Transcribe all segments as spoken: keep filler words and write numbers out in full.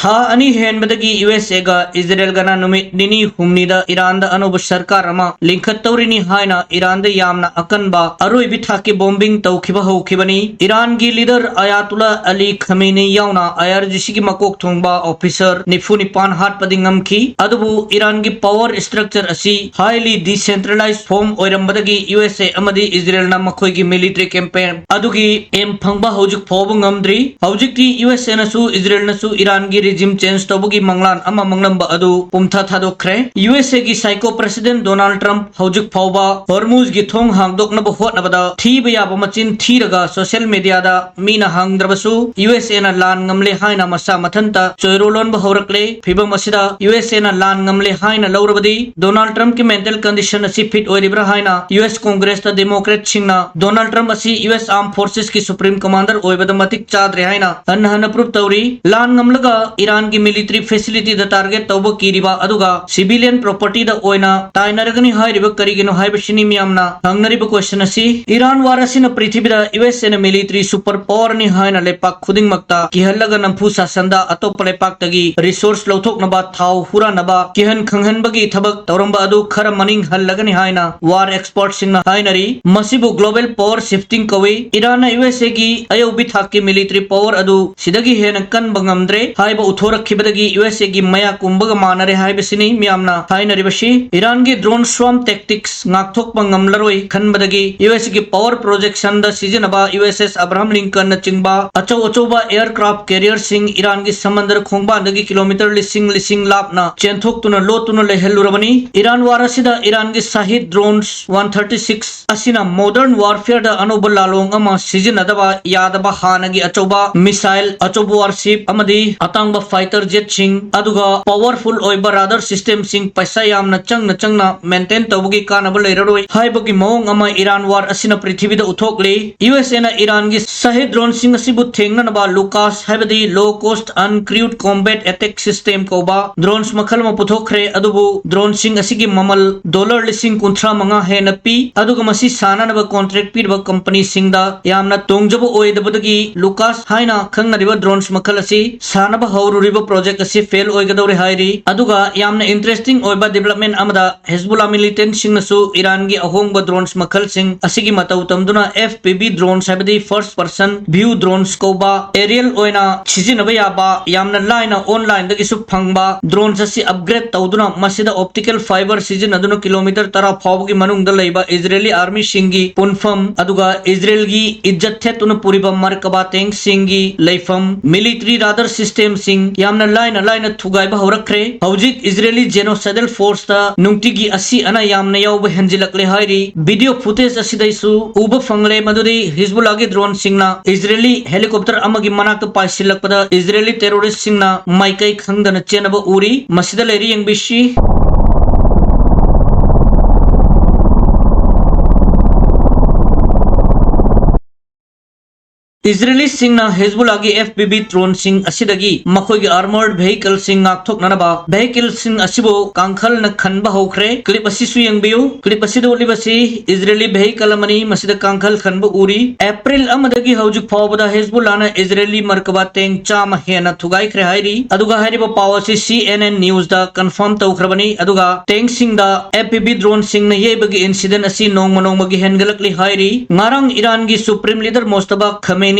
ꯊꯥ ꯑꯅꯤ ꯍꯦꯟꯕꯗꯒꯤ U S ꯑꯦꯒ ꯏꯖꯔꯦꯜꯒꯅ ꯅꯨꯃꯤꯠ ꯅꯤꯅꯤ ꯍꯨꯝꯅꯤꯗ ꯏꯔꯥꯟꯗ ꯑꯅꯧꯕ ꯁꯔꯀꯥꯔ ꯑꯃ ꯂꯤꯡꯈꯠꯇꯧꯔꯤꯅꯤ ꯍꯥꯏꯅ ꯏꯔꯥꯟꯗ ꯌꯥꯝꯅ ꯑꯀꯟꯕ ꯑꯔꯣꯏꯕꯤ ꯊꯥꯛꯀꯤ ꯕꯣꯝꯕꯤꯡ ꯇꯧꯈꯤꯕ ꯍꯧꯈꯤꯕꯅꯤ꯫ ꯏꯔꯥꯟꯒꯤ ꯂꯤꯗꯔ ꯑꯌꯥꯇꯨꯂꯥ ꯑꯂꯤ ꯈꯃꯦꯅꯤ ꯌꯥꯎꯅ ꯑꯥꯏ ꯑꯥꯔ ꯖꯤ ꯁꯤꯒꯤ ꯃꯀꯣꯛ ꯊꯣꯡꯕ ꯑꯣꯐꯤꯁꯔ ꯅꯤꯐꯨ ꯅꯤꯄꯥꯟ ꯍꯥꯠꯄꯗꯤ ꯉꯝꯈꯤ, ꯑꯗꯨꯕꯨ ꯏꯔꯥꯟꯒꯤ ꯄꯥꯋꯔ ꯁ꯭ꯇ꯭ꯔꯛꯆꯔ ꯑꯁꯤ ꯍꯥꯏꯂꯤ ꯗꯤꯁꯦꯟꯇ꯭ꯔꯦꯂꯥꯏꯖ ꯐꯣꯔꯝ ꯑꯣꯏꯔꯝꯕꯗꯒꯤ ꯌꯨ ꯑꯦꯁ ꯑꯦ ꯑꯃꯗꯤ ꯏꯖꯔꯦꯜꯅ ꯃꯈꯣꯏꯒꯤ ꯃꯤꯂꯤꯇꯔꯤ ꯀꯦꯝꯄꯦꯟ ꯑꯗꯨꯒꯤ ꯑꯦꯝ ꯐꯪꯕ ꯍꯧꯖꯤꯛ ꯐꯥꯎꯕ ꯉꯝꯗ꯭ꯔꯤ꯫ ꯍꯧꯖꯤꯛꯇꯤ ꯌꯨ ꯑꯦꯁ ꯑꯦꯅꯁꯨ ꯏꯖꯔꯦꯜꯅꯁꯨ ꯏꯔꯥꯟꯒꯤ ꯔꯤꯖꯤꯝ ꯆꯦꯟꯖ ꯇꯧꯕꯒꯤ ꯃꯪꯂꯥꯟ ꯑꯃ ꯃꯪꯂꯝꯕ ꯑꯗꯨ ꯄꯨꯝꯊ ꯊꯥꯗꯣꯛꯈ꯭ꯔꯦ꯫ ꯌꯨ ꯑꯦꯁ ꯑꯦꯒꯤ ꯁꯥꯏꯀꯣ ꯄ꯭ꯔꯦꯁꯤꯗꯦꯟꯠ ꯗꯣꯅꯥꯜꯗ ꯇ꯭ꯔꯝꯞ ꯍꯧꯖꯤꯛ ꯐꯥꯎꯕ ꯍꯣꯔꯃꯨꯖꯒꯤ ꯊꯣꯡ ꯍꯥꯡꯗꯣꯛꯅꯕ ꯍꯣꯠꯅꯕꯗ ꯊꯤꯕ ꯌꯥꯕ ꯃꯆꯤꯟ ꯊꯤꯔꯒ ꯁꯣꯁꯤꯌꯦꯜ ꯃꯤꯗꯤꯌꯥꯗ ꯃꯤꯅ ꯍꯪꯗ꯭ꯔꯕꯁꯨ ꯌꯨ ꯑꯦꯁ ꯑꯦꯅ ꯂꯥꯟ ꯉꯝꯂꯦ ꯍꯥꯏꯅ ꯃꯁꯥ ꯃꯊꯟꯇ ꯆꯣꯏꯔꯣ ꯂꯣꯟꯕ ꯍꯧꯔꯛꯂꯦ꯫ ꯐꯤꯕꯝ ꯑꯁꯤꯗ ꯌꯨ ꯑꯦꯁ ꯑꯦꯅ ꯂꯥꯟ ꯉꯝꯂꯦ ꯍꯥꯏꯅ ꯂꯧꯔꯕꯗꯤ ꯗꯣꯅꯥꯜꯗ ꯇ꯭ꯔꯝꯞꯀꯤ ꯃꯦꯟꯇꯦꯜ ꯀꯟꯗꯤꯁꯟ ꯑꯁꯤ ꯐꯤꯠ ꯑꯣꯏꯔꯤꯕ꯭ꯔꯥ ꯍꯥꯏꯅ ꯌꯨ ꯑꯦꯁ ꯀꯣꯡꯒ꯭ꯔꯦꯁꯇ ꯗꯦꯃꯣꯀ꯭ꯔꯦꯠꯁꯤꯡꯅ ꯗꯣꯅꯥꯜꯗ ꯇ꯭ꯔꯝꯞ ꯑꯁꯤ ꯌꯨ ꯑꯦꯁ ꯑꯥꯔꯝ ꯐꯣꯔꯁꯦꯁꯀꯤ ꯁꯨꯄ꯭ꯔꯤꯝ ꯀꯃꯥꯟꯗꯔ ꯑꯣꯏꯕꯗ ꯃꯇꯤꯛ ꯆꯥꯗ꯭ꯔꯦ ꯍꯥꯏꯅ ꯍꯟꯅ ꯍꯟꯅ ꯄ꯭ꯔꯨꯞ ꯇꯧꯔꯤ꯫ ꯂꯥꯟ ꯉꯝꯂꯒ ꯏꯔꯥꯟꯒꯤ ꯃꯤꯂꯤꯇꯔꯤ ꯐꯦꯁꯤꯂꯤꯇꯤꯗ ꯇꯥꯔꯒꯦꯠ ꯇꯧꯕ ꯀꯤꯔꯤꯕ ꯑꯗꯨꯒ ꯁꯤꯚꯤꯂꯤꯌꯟ ꯄ꯭ꯔꯣꯄꯔꯇꯤꯗ ꯑꯣꯏꯅ ꯇꯥꯏꯅꯔꯒꯅꯤ ꯍꯥꯏꯔꯤꯕ ꯀꯔꯤꯒꯤꯅꯣ ꯍꯥꯏꯕꯁꯤꯅꯤ ꯃꯤꯌꯥꯝꯅ ꯍꯪꯅꯔꯤꯕ ꯀꯣꯏꯁꯟ ꯑꯁꯤ꯫ ꯏꯔꯥꯟ ꯋꯥꯔ ꯑꯁꯤꯅ ꯄ꯭ꯔꯤꯊꯤꯕꯤꯗ ꯌꯨ ꯑꯦꯁ ꯑꯦꯅ ꯃꯤꯂꯤꯇꯔꯤ ꯁꯨꯄꯔ ꯄꯥꯋꯔꯅꯤ ꯍꯥꯏꯅ ꯂꯩꯄꯥꯛ ꯈꯨꯗꯤꯡꯃꯛꯇ ꯀꯤꯍꯜꯂꯒ ꯅꯝꯐꯨ ꯁꯥꯁꯟꯗ ꯑꯇꯣꯞꯄ ꯂꯩꯄꯥꯛꯇꯒꯤ ꯔꯤꯁꯣꯔꯁ ꯂꯧꯊꯣꯛꯅꯕ, ꯊꯥꯎ ꯍꯨꯔꯥꯟꯅꯕ, ꯀꯤꯍꯟ ꯈꯪꯍꯟꯕꯒꯤ ꯊꯕꯛ ꯇꯧꯔꯝꯕ ꯑꯗꯨ ꯈꯔ ꯃꯅꯤꯡ ꯍꯜꯂꯒꯅꯤ ꯍꯥꯏꯅ ꯋꯥꯔ ꯑꯦꯛꯁꯄꯔꯠꯁꯤꯡꯅ ꯍꯥꯏꯅꯔꯤ꯫ ꯃꯁꯤꯕꯨ ꯒ꯭ꯂꯣꯕꯦꯜ ꯄꯥꯋꯔ ꯁꯤꯐꯇꯤꯡ ꯀꯧꯏ꯫ ꯏꯔꯥꯟꯅ ꯌꯨ ꯑꯦꯁ ꯑꯦꯒꯤ ꯑꯌꯧꯕꯤ ꯊꯥꯛꯀꯤ ꯃꯤꯂꯤꯇꯔꯤ ꯄꯥꯋꯔ ꯑꯗꯨ ꯁꯤꯗꯒꯤ ꯍꯦꯟꯅ ꯀꯟꯕ ꯉꯝꯗ꯭ꯔꯦ ꯍꯥꯏꯕ ꯎꯠꯊꯣꯔꯛꯈꯤꯕꯗꯒꯤ ꯌꯨ ꯑꯦꯁ ꯑꯦꯒꯤ ꯃꯌꯥ ꯀꯨꯝꯕꯒ ꯃꯥꯟꯅꯔꯦ ꯍꯥꯏꯕꯁꯤꯅꯤ ꯃꯤꯌꯥꯝꯅ ꯍꯥꯏꯅꯔꯤꯕꯁꯤ꯫ ꯏꯔꯥꯟꯒꯤ ꯗ꯭ꯔꯣꯟ ꯁ꯭ꯋꯥꯝ ꯇꯦꯛꯇꯤꯛꯁ ꯉꯥꯛꯊꯣꯛꯄ ꯉꯝꯂꯔꯣꯏ ꯈꯟꯕꯗꯒꯤ ꯌꯨ ꯑꯦꯁ ꯑꯦꯒꯤ ꯄꯥꯋꯔ ꯄ꯭ꯔꯣꯖꯦꯛꯁꯟꯗ ꯁꯤꯖꯤꯟꯅꯕ ꯌꯨ ꯑꯦꯁ ꯑꯦꯁ ꯑꯕ꯭ꯔꯥꯍꯝ ꯂꯤꯡꯀꯟꯅ ꯆꯤꯡꯕ ꯑꯆꯧ ꯑꯆꯧꯕ ꯑꯦꯌꯔꯀ꯭ꯔꯥꯐ ꯀꯦꯔꯤꯌꯔꯁꯤꯡ ꯏꯔꯥꯟꯒꯤ ꯁꯃꯟꯗꯔ ꯈꯣꯡꯕꯥꯟꯗꯒꯤ ꯀꯤꯂꯣꯃꯤꯇꯔ ꯂꯤꯁꯤꯡ ꯂꯤꯁꯤꯡ ꯂꯥꯞꯅ ꯆꯦꯟꯊꯣꯛꯇꯨꯅ ꯂꯣꯠꯇꯨꯅ ꯂꯩꯍꯜꯂꯨꯔꯕꯅꯤ꯫ ꯏꯔꯥꯟ ꯋꯥꯔ ꯑꯁꯤꯗ ꯏꯔꯥꯟꯒꯤ Shahid drones one thirty six ꯑꯁꯤꯅ ꯃꯣꯗꯔꯟ ꯋꯥꯔꯐꯤꯌꯔꯗ ꯑꯅꯧꯕ ꯂꯥꯂꯣꯡ ꯑꯃ ꯁꯤꯖꯤꯟꯅꯗꯕ ꯌꯥꯗꯕ ꯍꯥꯟꯅꯒꯤ ꯑꯆꯧꯕ ꯃꯤꯁꯥꯏꯜ, ꯑꯆꯧꯕ ꯋꯥꯔꯁꯤꯞ ꯑꯃꯗꯤ ꯑꯇꯥꯡꯕ ꯐꯥꯏꯇꯔ ꯖꯦꯠꯁꯤꯡ, ꯑꯗꯨꯒ ꯄꯥꯋꯔꯐꯨꯜ ꯑꯣꯏꯕ ꯔꯥꯗꯥꯔ ꯁꯤꯁꯇꯦꯝꯁꯤꯡ ꯄꯩꯁꯥ ꯌꯥꯝꯅ ꯆꯪꯅ ꯆꯪꯅ ꯃꯦꯟꯇꯦꯟ ꯇꯧꯕꯒꯤ ꯀꯥꯟꯅꯕ ꯂꯩꯔꯔꯣꯏ ꯍꯥꯏꯕꯒꯤ ꯃꯑꯣꯡ ꯑꯃ ꯏꯔꯥꯟ ꯋꯥꯔ ꯑꯁꯤꯅ ꯄ꯭ꯔꯤꯊꯤꯕꯤꯗ ꯎꯠꯊꯣꯛꯂꯤ꯫ ꯌꯨ ꯑꯦꯁ ꯑꯦꯅ ꯏꯔꯥꯟꯒꯤ ꯁꯥꯍꯤꯗ ꯗ꯭ꯔꯣꯟꯁꯤꯡ ꯑꯁꯤꯕꯨ ꯊꯦꯡꯅꯅꯕ ꯂꯨꯀꯥꯁ ꯍꯥꯏꯕꯗꯤ ꯂꯣ ꯀꯣꯁꯠ ꯑꯟꯀ꯭ꯔꯨꯏꯗ ꯀꯣꯝꯕꯦꯠ ꯑꯦꯇꯦꯛ ꯁꯤꯁꯇꯦꯝ ꯀꯧꯕ ꯗ꯭ꯔꯣꯟꯁ ꯃꯈꯜ ꯑꯃ ꯄꯨꯊꯣꯛꯈ꯭ꯔꯦ, ꯑꯗꯨꯕꯨ ꯗ꯭ꯔꯣꯟꯁꯤꯡ ꯑꯁꯤꯒꯤ ꯃꯃꯜ ꯗꯣꯂꯔ ꯂꯤꯁꯤꯡ ꯀꯨꯟꯊ꯭ꯔꯥ ꯃꯉꯥ ꯍꯦꯟꯅ ꯄꯤ, ꯑꯗꯨꯒ ꯃꯁꯤ ꯁꯥꯟꯅꯅꯕ ꯀꯣꯟꯇ꯭ꯔꯦꯛ ꯄꯤꯔꯤꯕ ꯀꯝꯄꯅꯤꯁꯤꯡꯗ ꯌꯥꯝꯅ ꯇꯣꯡꯖꯕ ꯑꯣꯏꯗꯕꯗꯒꯤ ꯂꯨꯀꯥꯁ ꯍꯥꯏꯅ ꯈꯪꯅꯔꯤꯕ ꯗ꯭ꯔꯣꯟꯁ ꯃꯈꯜ ꯑꯁꯤ ꯁꯥꯟꯅꯕ ꯍꯧ ꯇꯧꯔꯨꯔꯤꯕ project ꯑꯁꯤ fail ꯑꯣꯏꯒꯗꯧꯔꯦ ꯍꯥꯏꯔꯤ꯫ ꯑꯗꯨꯒ ꯌꯥꯝꯅ interesting ꯑꯣꯏꯕ development ꯑꯃꯗ, ꯍꯤꯖꯕꯨꯜꯂꯥ militantꯁꯤꯡꯅꯁꯨ ꯏꯔꯥꯟꯒꯤ ꯑꯍꯣꯡꯕ drones ꯃꯈꯜꯁꯤꯡ ꯑꯁꯤꯒꯤ ꯃꯇꯧ ꯇꯝꯗꯨꯅ F P V drones, ꯍꯥꯏꯕꯗꯤ first person view drones ꯀꯧꯕ, aerial ꯑꯣꯏꯅ ꯁꯤꯖꯤꯟꯅꯕ ꯌꯥꯕ, ꯌꯥꯝꯅ ꯂꯥꯏꯅ onlineꯗꯒꯤꯁꯨ ꯐꯪꯕ drones ꯑꯁꯤ upgrade ꯇꯧꯗꯨꯅ ꯃꯁꯤꯗ optical fiber ꯁꯤꯖꯤꯟꯅꯗꯨꯅ kilometre ꯇꯔꯥ ꯐꯥꯎꯕꯒꯤ ꯃꯅꯨꯡꯗ ꯂꯩꯕ Israeli armyꯁꯤꯡꯒꯤ ꯄꯨꯟꯐꯝ, ꯑꯗꯨꯒ ꯏꯖꯔꯦꯜꯒꯤ ꯏꯖꯠ ꯊꯦꯠꯇꯨꯅ ꯄꯨꯔꯤꯕ ꯃꯔꯀꯕꯥ tankꯁꯤꯡꯒꯤ ꯂꯩꯐꯝ, military radar systemꯁꯤꯡ ꯌꯥꯝꯅ ꯂꯥꯏꯅ ꯂꯥꯏꯅ ꯊꯨꯒꯥꯏꯕ ꯍꯧꯔꯛꯈ꯭ꯔꯦ꯫ ꯍꯧꯖꯤꯛ Israeli genocidal forceꯇ ꯅꯨꯡꯇꯤꯒꯤ ꯑꯁꯤ ꯑꯅꯥ ꯌꯥꯝꯅ ꯌꯥꯎꯕ ꯍꯦꯟꯖꯤꯜꯂꯛꯂꯦ ꯍꯥꯏꯔꯤ꯫ Video footage ꯑꯁꯤꯗꯩꯁꯨ ꯎꯕ ꯐꯪꯂꯦ ꯃꯗꯨꯗꯤ ꯍꯤꯖꯕꯨꯜꯂꯥꯒꯤ droneꯁꯤꯡꯅ Israeli helicopter ꯑꯃꯒꯤ ꯃꯅꯥꯛꯇ ꯄꯥꯏꯁꯤꯜꯂꯛꯄꯗ Israeli terroristꯁꯤꯡꯅ ꯃꯥꯏꯀꯩ ꯈꯪꯗꯅ ꯆꯦꯟꯅꯕ ꯎꯔꯤ꯫ ꯃꯁꯤꯗ ꯂꯩꯔꯤ ꯌꯦꯡꯕꯤꯁꯤ꯫ ꯏꯖꯔꯦꯂꯤꯁꯤꯡꯅ ꯍꯤꯖꯕꯨꯜꯂꯥꯒꯤ F P V droneꯁꯤꯡ ꯑꯁꯤꯗꯒꯤ ꯃꯈꯣꯏꯒꯤ armored vehicleꯁꯤꯡ ꯉꯥꯛꯊꯣꯛꯅꯅꯕ vehicleꯁꯤꯡ ꯑꯁꯤꯕꯨ ꯀꯥꯡꯈꯜꯅ ꯈꯟꯕ ꯍꯧꯈ꯭ꯔꯦ꯫ Clip ꯑꯁꯤꯁꯨ ꯌꯦꯡꯕꯤꯌꯨ꯫ Clip ꯑꯁꯤꯗ ꯎꯠꯂꯤꯕꯁꯤ ꯏꯖꯔꯦꯂꯤ vehicle ꯑꯃꯅꯤ꯫ ꯃꯁꯤꯗ ꯀꯥꯡꯈꯜ ꯈꯟꯕ ꯎꯔꯤ꯫ April ꯑꯃꯗꯒꯤ ꯍꯧꯖꯤꯛ ꯐꯥꯎꯕꯗ ꯍꯤꯖꯕꯨꯜꯂꯥꯅ ꯏꯖꯔꯦꯂꯤ ꯃꯔꯀꯕꯥ tank ꯆꯥꯝꯃ ꯍꯦꯟꯅ ꯊꯨꯒꯥꯏꯈ꯭ꯔꯦ ꯍꯥꯏꯔꯤ꯫ ꯑꯗꯨꯒ ꯍꯥꯏꯔꯤꯕ ꯄꯥꯎ ꯑꯁꯤ C N N Newsꯗ confirm ꯇꯧꯈ꯭ꯔꯕꯅꯤ꯫ ꯑꯗꯨꯒ tankꯁꯤꯡꯗ F P V droneꯁꯤꯡꯅ ꯌꯩꯕꯒꯤ incident ꯑꯁꯤ ꯅꯣꯡꯃ ꯅꯣꯡꯃꯒꯤ ꯍꯦꯟꯒꯠꯂꯛꯂꯤ ꯍꯥꯏꯔꯤ꯫ ꯉꯔꯥꯡ ꯏꯔꯥꯟꯒꯤ Supreme Leader ꯃꯣꯁꯇꯕꯥ ꯈꯃꯦꯅꯤꯅ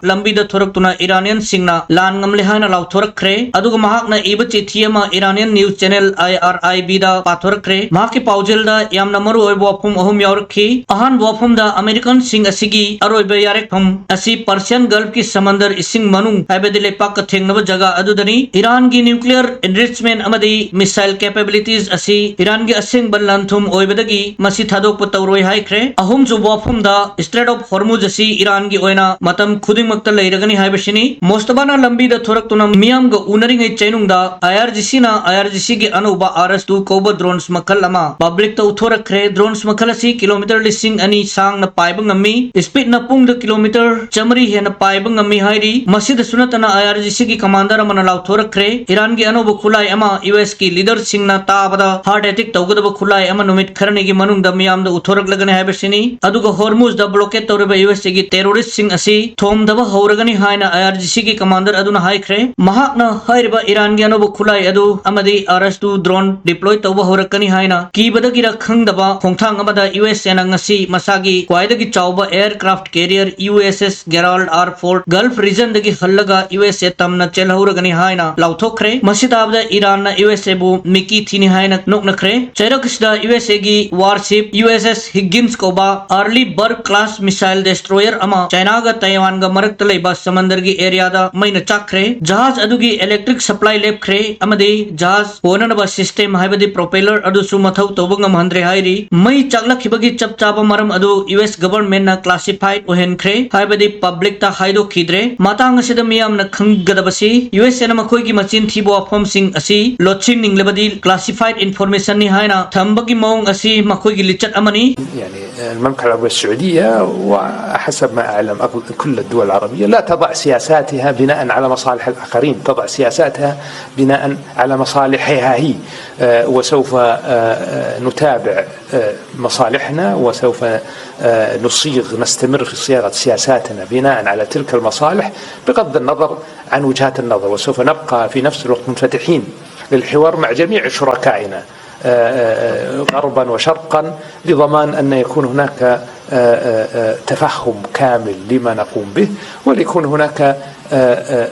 ꯂꯝꯕꯤꯗ ꯊꯣꯔꯛꯇꯨꯅ ꯏꯔꯥꯅꯤꯌꯟꯁꯤꯡꯅ ꯂꯥꯟ ꯉꯝꯂꯦ ꯍꯥꯏꯅ ꯂꯥꯎꯊꯣꯔꯛꯈ꯭ꯔꯦ꯫ ꯑꯗꯨꯒ ꯃꯍꯥꯛꯅ ꯏꯕ ꯆꯤꯊꯤ ꯑꯃ Iranian news channel I R I Bꯗ ꯄꯥꯊꯣꯔꯛꯈ꯭ꯔꯦ꯫ ꯃꯍꯥꯛꯀꯤ ꯄꯥꯎꯖꯦꯜꯗ ꯌꯥꯝꯅ ꯃꯔꯨ ꯑꯣꯏꯕ ꯋꯥꯐꯝ ꯑꯍꯨꯝ ꯌꯥꯎꯔꯛꯈꯤ꯫ ꯑꯍꯥꯟꯕ ꯋꯥꯐꯝꯗ, Americanꯁꯤꯡ ꯑꯁꯤꯒꯤ ꯑꯔꯣꯏꯕ ꯌꯥꯔꯦꯛꯐꯝ ꯑꯁꯤ Persian Gulfꯀꯤ ꯁꯃꯟꯗꯔ ꯏꯁꯤꯡ ꯃꯅꯨꯡ, ꯍꯥꯏꯕꯗꯤ ꯂꯩꯄꯥꯛꯀ ꯊꯦꯡꯅꯕ ꯖꯒꯥ ꯑꯗꯨꯗꯅꯤ꯫ ꯏꯔꯥꯟꯒꯤ nuclear enrichment ꯑꯃꯗꯤ missile capabilities ꯑꯁꯤ ꯏꯔꯥꯟꯒꯤ ꯑꯁꯦꯡꯕ ꯂꯟ-ꯊꯨꯝ ꯑꯣꯏꯕꯗꯒꯤ ꯃꯁꯤ ꯊꯥꯗꯣꯛꯄ ꯇꯧꯔꯣꯏ ꯍꯥꯏꯈ꯭ꯔꯦ꯫ ꯑꯍꯨꯝꯁꯨꯕ ꯋꯥꯐꯝꯗ, Strait of Hormuz ꯑꯁꯤ ꯏꯔꯥꯟꯒꯤ ꯑꯣꯏꯅ ꯃꯇꯝ ꯈꯨꯗꯤꯡꯃꯛꯇ ꯂꯩꯔꯒꯅꯤ ꯍꯥꯏꯕꯁꯤꯅꯤ꯫ ꯃꯣꯁꯇꯕꯥꯅ ꯂꯝꯕꯤꯗ ꯊꯣꯔꯛꯇꯨꯅ ꯃꯤꯌꯥꯝꯒ ꯎꯅꯔꯤꯉꯩ ꯆꯩꯅꯨꯡꯗ IRGCꯅ IRGCꯒꯤ ꯑꯅꯧꯕ R S two ꯀꯧꯕ drones ꯃꯈꯜ ꯑꯃ publicꯇ ꯎꯠꯊꯣꯔꯛꯈ꯭ꯔꯦ꯫ Drones ꯃꯈꯜ ꯑꯁꯤ kilometre ꯂꯤꯁꯤꯡ ꯑꯅꯤ ꯁꯥꯡꯅ ꯄꯥꯏꯕ ꯉꯝꯃꯤ꯫ Speedꯅ ꯄꯨꯡꯗ kilometre ꯆꯥꯃꯔꯤ ꯍꯦꯟꯅ ꯄꯥꯏꯕ ꯉꯝꯃꯤ ꯍꯥꯏꯔꯤ꯫ ꯃꯁꯤꯗꯁꯨ ꯅꯠꯇꯅ, IRGCꯒꯤ commander ꯑꯃꯅ ꯂꯥꯎꯊꯣꯔꯛꯈ꯭ꯔꯦ, ꯏꯔꯥꯟꯒꯤ ꯑꯅꯧꯕ ꯈꯨꯠꯂꯥꯏ ꯑꯃ US ꯀꯤ leaderꯁꯤꯡꯅ ꯇꯥꯕꯗ heart attack ꯇꯧꯒꯗꯕ ꯈꯨꯠꯂꯥꯏ ꯑꯃ ꯅꯨꯃꯤꯠ ꯈꯔꯅꯤꯒꯤ ꯃꯅꯨꯡꯗ ꯃꯤꯌꯥꯝꯗ ꯎꯠꯊꯣꯔꯛꯂꯒꯅꯤ ꯍꯥꯏꯕꯁꯤꯅꯤ꯫ ꯑꯗꯨꯒ Hormuzꯗ blockade ꯇꯧꯔꯤꯕ USAꯒꯤ terroristꯁꯤꯡ ꯑꯁꯤ ꯊꯣꯝꯗꯕ ꯍꯧꯔꯒꯅꯤ ꯍꯥꯏꯅ ꯑꯥꯏ ꯑꯥꯔ ꯖꯤ ꯁꯤꯒꯤ ꯀꯃꯥꯟꯗꯔ ꯑꯗꯨꯅ ꯍꯥꯏꯈ꯭ꯔꯦ꯫ ꯃꯍꯥꯛꯅ ꯍꯥꯏꯔꯤꯕ ꯏꯔꯥꯟꯒꯤ ꯑꯅꯧꯕ ꯈꯨꯠꯂꯥꯏ ꯑꯗꯨ ꯑꯃꯗꯤ ꯑꯥꯔ ꯑꯦꯁ ꯇꯨ ꯗ꯭ꯔꯣꯟ ꯗꯤꯄ꯭ꯂꯣꯏ ꯇꯧꯕ ꯍꯧꯔꯛꯀꯅꯤ ꯍꯥꯏꯅ ꯀꯤꯕꯗꯒꯤꯔ ꯈꯪꯗꯕ ꯈꯣꯡꯊꯥꯡ ꯑꯃꯗ ꯌꯨ ꯑꯦꯁ ꯑꯦꯅ ꯉꯁꯤ ꯃꯁꯥꯒꯤ ꯈ꯭ꯋꯥꯏꯗꯒꯤ ꯆꯥꯎꯕ ꯑꯦꯌꯔꯀ꯭ꯔꯥꯐ ꯀꯦꯔꯤꯌꯔ ꯌꯨ ꯑꯦꯁ ꯑꯦꯁ ꯒꯦꯔꯥꯜꯗ ꯑꯥꯔ ꯐꯣꯔꯗ ꯒꯜꯐ ꯔꯤꯖꯟꯗꯒꯤ ꯍꯜꯂꯒ ꯌꯨ ꯑꯦꯁ ꯑꯦ ꯇꯝꯅ ꯆꯦꯜꯍꯧꯔꯒꯅꯤ ꯍꯥꯏꯅ ꯂꯥꯎꯊꯣꯛꯈ꯭ꯔꯦ꯫ ꯃꯁꯤ ꯇꯥꯕꯗ ꯏꯔꯥꯟꯅ ꯌꯨ ꯑꯦꯁ ꯑꯦꯕꯨ ꯃꯤꯀꯤ ꯊꯤꯅꯤ ꯍꯥꯏꯅ ꯅꯣꯛꯅꯈ꯭ꯔꯦ꯫ ꯆꯩꯔꯛ ꯑꯁꯤꯗ ꯌꯨ ꯑꯦꯁ ꯑꯦꯒꯤ ꯋꯥꯔꯁꯤꯞ ꯌꯨ ꯑꯦꯁ ꯑꯦꯁ ꯍꯤꯒꯤꯟꯁ ꯀꯧꯕ ꯑꯥꯔꯂꯤ ꯕꯔꯒ ꯀ꯭ꯂꯥꯁ ꯃꯤꯁꯥꯏꯜ ꯗꯦꯁꯇ꯭ꯔꯣꯌꯔ ꯑꯃ ꯆꯥꯏꯅꯥꯒ ꯇꯥꯏꯋꯥꯟꯒ ꯃꯔꯛꯇ ꯂꯩꯕ ꯁꯃꯟꯗꯔꯒꯤ ꯑꯦꯔꯤꯌꯥꯗ ꯃꯩꯅ ꯆꯥꯛꯈ꯭ꯔꯦ꯫ ꯖꯍꯥꯖ ꯑꯗꯨꯒꯤ ꯏꯂꯦꯛꯇ꯭ꯔꯤꯛ ꯁꯄ꯭ꯂꯥꯏ ꯂꯦꯞꯈ꯭ꯔꯦ ꯑꯃꯗꯤ ꯖꯍꯥꯖ ꯍꯣꯅꯅꯕ ꯁꯤꯁꯇꯦꯝ ꯍꯥꯏꯕꯗꯤ ꯄ꯭ꯔꯣꯄꯦꯂꯔ ꯑꯗꯨꯁꯨ ꯃꯊꯧ ꯇꯧꯕ ꯉꯝꯍꯟꯗ꯭ꯔꯦ ꯍꯥꯏꯔꯤ꯫ ꯃꯩ ꯆꯥꯛꯂꯛꯈꯤꯕꯒꯤ ꯆꯞ ꯆꯥꯕ ꯃꯔꯝ ꯑꯗꯨ ꯌꯨ ꯑꯦꯁ ꯒꯚꯔꯟꯃꯦꯟꯠꯅ ꯀ꯭ꯂꯥꯁꯤꯐꯥꯏꯗ ꯑꯣꯏꯍꯟꯈ꯭ꯔꯦ ꯍꯥꯏꯕꯗꯤ ꯄꯕ꯭ꯂꯤꯛꯇ ꯍꯥꯏꯗꯣꯛꯈꯤꯗ꯭ꯔꯦ꯫ ꯃꯇꯥꯡ ꯑꯁꯤꯗ ꯃꯤꯌꯥꯝꯅ ꯈꯪꯒꯗꯕꯁꯤ ꯌꯨ ꯑꯦꯁ ꯑꯦꯅ ꯃꯈꯣꯏꯒꯤ ꯃꯆꯤꯟ ꯊꯤꯕ ꯋꯥꯐꯝꯁꯤꯡ ꯑꯁꯤ ꯂꯣꯠꯁꯤꯟꯅꯤꯡꯂꯕꯗꯤ ꯀ꯭ꯂꯥꯁꯤꯐꯥꯏꯗ ꯏꯟꯐꯣꯔꯃꯦꯁꯟꯅꯤ ꯍꯥꯏꯅ ꯊꯝꯕꯒꯤ ꯃꯑꯣꯡ ꯑꯁꯤ ꯃꯈꯣꯏꯒꯤ ꯂꯤꯆꯠ ꯑꯃꯅꯤ꯫ يعني المملكة العربية السعودية وحسب ما أعلم أغل- كل الدول العربية لا تضع سياساتها بناء على مصالح الآخرين، تضع سياساتها بناء على مصالحها هي. آه، وسوف آه، آه، نتابع آه، مصالحنا، وسوف آه، نصيغ نستمر في صياغة سياساتنا بناء على تلك المصالح بغض النظر عن وجهات النظر، وسوف نبقى في نفس الوقت منفتحين للحوار مع جميع شركائنا آه، آه، غربا وشرقا، لضمان أن يكون هناك آه، آه، آه، تفهم كامل لما نقوم به، وليكون هناك آه، آه،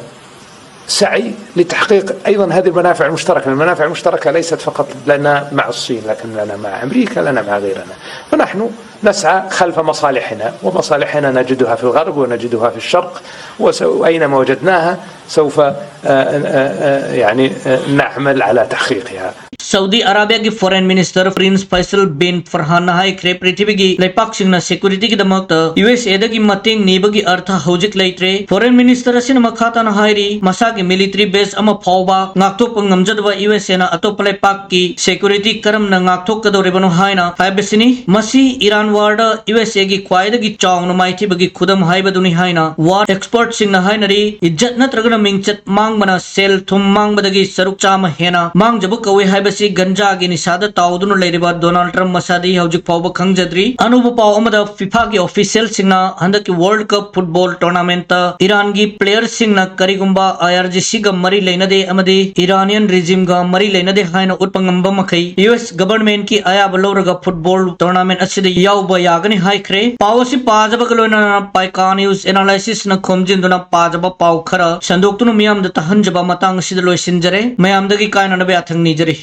سعي لتحقيق أيضا هذه المنافع المشتركة. المنافع المشتركة ليست فقط لنا مع الصين، لكن لنا مع أمريكا، لنا مع غيرنا، فنحن نسعى خلف مصالحنا، ومصالحنا نجدها في الغرب ونجدها في الشرق، وس- وأينما وجدناها سوف آه، آه، آه، يعني آه، نعمل على تحقيقها. ꯁꯥꯎꯗꯤ ꯑꯔꯥꯕꯤꯌꯥꯒꯤ ꯐꯣꯔꯦꯟ ꯃꯤꯅꯤꯁꯇꯔ ꯄ꯭ꯔꯤꯟꯁ ꯐꯩꯁꯜ ꯕꯤꯟ ꯐꯔꯍꯥꯟꯅ ꯍꯥꯏꯈ꯭ꯔꯦ, ꯄ꯭ꯔꯤꯊꯤꯕꯤꯒꯤ ꯂꯩꯄꯥꯛꯁꯤꯡꯅ ꯁꯦꯀ꯭ꯌꯨꯔꯤꯇꯤꯒꯤꯗꯃꯛꯇ ꯌꯨ ꯑꯦꯁ ꯑꯦꯗꯒꯤ ꯃꯇꯦꯡ ꯅꯤꯕꯒꯤ ꯑꯔꯊ ꯍꯧꯖꯤꯛ ꯂꯩꯇ꯭ꯔꯦ꯫ ꯐꯣꯔꯦꯟ ꯃꯤꯅꯤꯁꯇꯔ ꯑꯁꯤꯅ ꯃꯈꯥ ꯇꯥꯅ ꯍꯥꯏꯔꯤ, ꯃꯁꯥꯒꯤ ꯃꯤꯂꯤꯇꯔꯤ ꯕꯦꯁ ꯑꯃ ꯐꯥꯎꯕ ꯉꯥꯛꯊꯣꯛꯄ ꯉꯝꯖꯗꯕ ꯌꯨ ꯑꯦꯁ ꯑꯦꯅ ꯑꯇꯣꯞꯄ ꯂꯩꯄꯥꯛꯀꯤ ꯁꯦꯀ꯭ꯌꯨꯔꯤꯇꯤ ꯀꯔꯝꯅ ꯉꯥꯛꯊꯣꯛꯀꯗꯧꯔꯤꯕꯅꯣ ꯍꯥꯏꯅ ꯍꯥꯏꯕꯁꯤꯅꯤ꯫ ꯃꯁꯤ ꯏꯔꯥꯟ ꯋꯥꯔꯗ ꯌꯨ ꯑꯦꯁ ꯑꯦꯒꯤ ꯈ꯭ꯋꯥꯏꯗꯒꯤ ꯆꯥꯎꯅ ꯃꯥꯏꯊꯤꯕꯒꯤ ꯈꯨꯗꯝ ꯍꯥꯏꯕꯗꯨꯅꯤ ꯍꯥꯏꯅ ꯋꯥꯔ ꯑꯦꯛꯁꯄꯔꯠꯁꯤꯡꯅ ꯍꯥꯏꯅꯔꯤ꯫ ꯏꯖꯠ ꯅꯠꯇ꯭ꯔꯒꯅ ꯃꯤꯡꯆꯠ ꯃꯥꯡꯕꯅ ꯁꯦꯜ ꯊꯨꯝ ꯃꯥꯡꯕꯗꯒꯤ ꯁꯔꯨꯛ ꯆꯥꯝꯃ ꯍꯦꯟꯅ ꯃꯥꯡꯖꯕ ꯀꯧꯏ ꯍꯥꯏꯕꯁꯤ ꯒꯟꯖꯥꯒꯤ ꯅꯤꯁꯥꯗ ꯇꯥꯎꯗꯨꯅ ꯂꯩꯔꯤꯕ ꯗꯣꯅꯥꯜꯗ ꯇ꯭ꯔꯝꯞ ꯃꯁꯥꯗꯤ ꯍꯧꯖꯤꯛ ꯐꯥꯎꯕ ꯈꯪꯖꯗ꯭ꯔꯤ꯫ ꯑꯅꯧꯕ ꯄꯥꯎ ꯑꯃꯗ, ꯐꯤꯐꯥꯒꯤ ꯑꯣꯐꯤꯁꯤꯌꯦꯜꯁꯤꯡꯅ ꯍꯟꯗꯛꯀꯤ ꯋꯥꯔꯜꯗ ꯀꯞ ꯐꯨꯠꯕꯣꯜ ꯇꯣꯔꯅꯥꯃꯦꯟꯠꯇ ꯏꯔꯥꯟꯒꯤ ꯄ꯭ꯂꯦꯌꯔꯁꯤꯡꯅ ꯀꯔꯤꯒꯨꯝꯕ ꯑꯥꯏ ꯑꯥꯔ ꯖꯤ ꯁꯤꯒ ꯃꯔꯤ ꯂꯩꯅꯗꯦ ꯑꯃꯗꯤ ꯏꯔꯥꯅꯤꯌꯟ ꯔꯤꯖꯤꯝꯒ ꯃꯔꯤ ꯂꯩꯅꯗꯦ ꯍꯥꯏꯅ ꯎꯠꯄ ꯉꯝꯕ ꯃꯈꯩ ꯌꯨ ꯑꯦꯁ ꯒꯕꯔꯟꯃꯦꯟꯠꯀꯤ ꯑꯌꯥꯕ ꯂꯧꯔꯒ ꯐꯨꯠꯕꯣꯜ ꯇꯣꯔꯅꯥꯃꯦꯟꯠ ꯑꯁꯤꯗ ꯌꯥꯎꯕ ꯌꯥꯒꯅꯤ ꯍꯥꯏꯈ꯭ꯔꯦ꯫ ꯄꯥꯎ ꯑꯁꯤ ꯄꯥꯖꯕꯒ ꯂꯣꯏꯅꯅ ꯄꯥꯏꯀꯥ ꯅ꯭ꯌꯨꯁ ꯑꯦꯅꯥꯂꯥꯏꯁꯤꯁꯅ ꯈꯣꯝꯖꯤꯟꯗꯨꯅ ꯄꯥꯖꯕ ꯄꯥꯎ ꯈꯔ ꯁꯟꯗꯣꯛꯇꯨꯅ ꯃꯤꯌꯥꯝꯗ ꯇꯥꯍꯟꯖꯕ ꯃꯇꯥꯡ ꯑꯁꯤꯗ ꯂꯣꯏꯁꯤꯟꯖꯔꯦ꯫ ꯃꯌꯥꯝꯗꯒꯤ ꯀꯥꯏꯅꯅꯕ ꯌꯥꯊꯪ ꯅꯤꯖꯔꯤ꯫